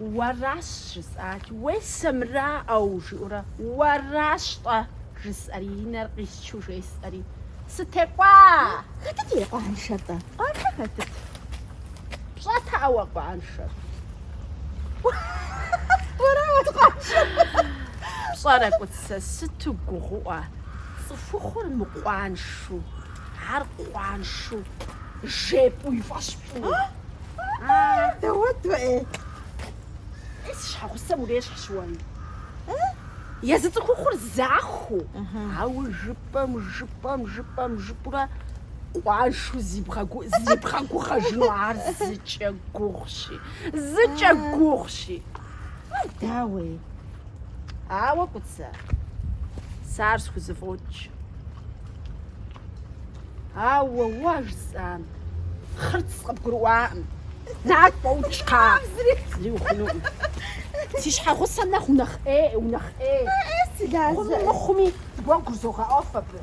Уэращ жысӏати, уей сэмыраӏэу жиӏэурэ, уэращ-тӏэ жысӏэри, и нэр къисчу жесӏэри, сытекӏуа! Хэтыт и къуаншэр-тӏэ? Къуаншэр хэтыт? Пщӏэтэӏэ уэ къуаншэр? Уэра уэт къуаншэр? Пщӏэрэ, Кӏуцэ, сыту гугъуӏуэ, цӏыхухъур мыкъуаншу, ар къуаншу жепӏэу и фӏэщ пщӏыну. Дауэт уэ ӏей? Эй, си щхьэгъусэм урещхьщ уэри. Езы цӏыхухъур захуэу, ауэ жыпӏэм, жыпӏэм, жыпӏэм, жыпӏэурэ къуаншу зибгъэгугъэжыну ар зыкӏэ гугъущи, зыкӏэ гугъущи. Дауэ? Ауэ, Кӏуцэ, сэ ар схузэфӏокӏ. Ауэ уэ жысӏам хъырц къыбгурыӏуакъым. Накӏуэ, укӏ, кхъа. Зыри ухъунукъым. Си щхьэгъусэм нэхъ унэхъ ӏей, унэхъ ӏей. Си лажьэ. Хъуми мыхъуми, зыгуэр гурызогъэӏуэф абы.